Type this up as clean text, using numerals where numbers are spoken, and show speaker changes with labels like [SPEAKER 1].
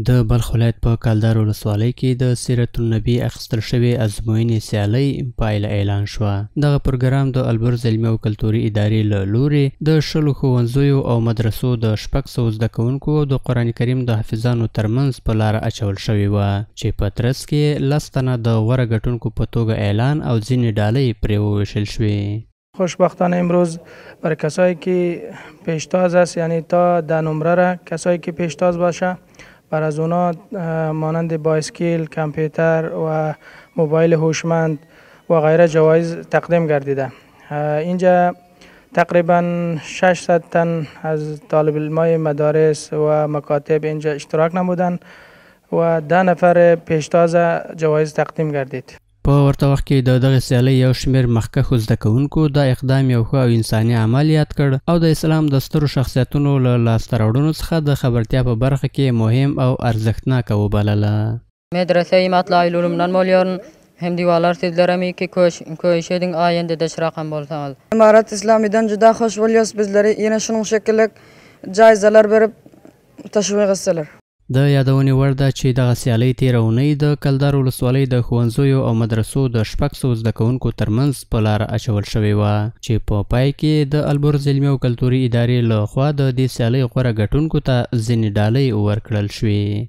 [SPEAKER 1] د بلخ ولایت په کلدار ولسوالۍ کې د سیرت النبي اخیستل شوې ازموینې سیالۍ پایله اعلان شوه. دغه پروګرام د البرز علمي او کلتوري ادارې له لوري د 20 ښوونځیو او مدرسو د 600 زده کوونکو او د قرآن کریم د حافظانو ترمنځ په لاره اچول شوې وه، چې په ترڅ کې 10 تنه د غوره ګټونکو په توګه اعلان او ځینې ډالۍ پرې وویشل شوې.
[SPEAKER 2] خوشبختانه امروز برای کسایی که پیشتاز است، یعنی تا 10 نمره را کسایی که پیشتاز باشه، بر از اونا مانند بایسکل، کامپیوتر و موبایل هوشمند و غیره جوایز تقدیم گردیده. اینجا تقریبا 600 تن از طالب علمای مدارس و مکاتب اینجا اشتراک نمودن و 10 نفر پیشتاز جوایز تقدیم گردید.
[SPEAKER 1] په ورته وخت کې د دغې سیالۍ یو شمېر مخکښو زده کوونکو دا اقدام یو ښه او انساني عمل یاد کړ او د اسلام د سترو شخصیتونو له لاسته راوړنو څخه د خبرتیا په برخه کې مهم او ارزښتناکه وبلله.
[SPEAKER 3] Medrese-i Matlaýyl Ulumdan bolýaryn. Hem diwarlar sizlerem ki köýüş ediň aýende de şirakam bolsaňyz.
[SPEAKER 4] Imarat İslamidan juda hoş bolýas bizleri ýene şunuň şekillik jaýzalar berip teşwik etseler.
[SPEAKER 1] د یادونې وړ ده چې دغه سیالۍ تېره اونۍ د کلدار ولسوالۍ د ښوونځیو او مدرسو د 600 زده کوونکو ترمنځ په لاره اچول شوې وه، چې په پای کې د البرز علمي او کلتوري ادارې له خوا د دې سیالۍ غوره ګټونکو ته ځینې ډالۍ ورکړل شوې.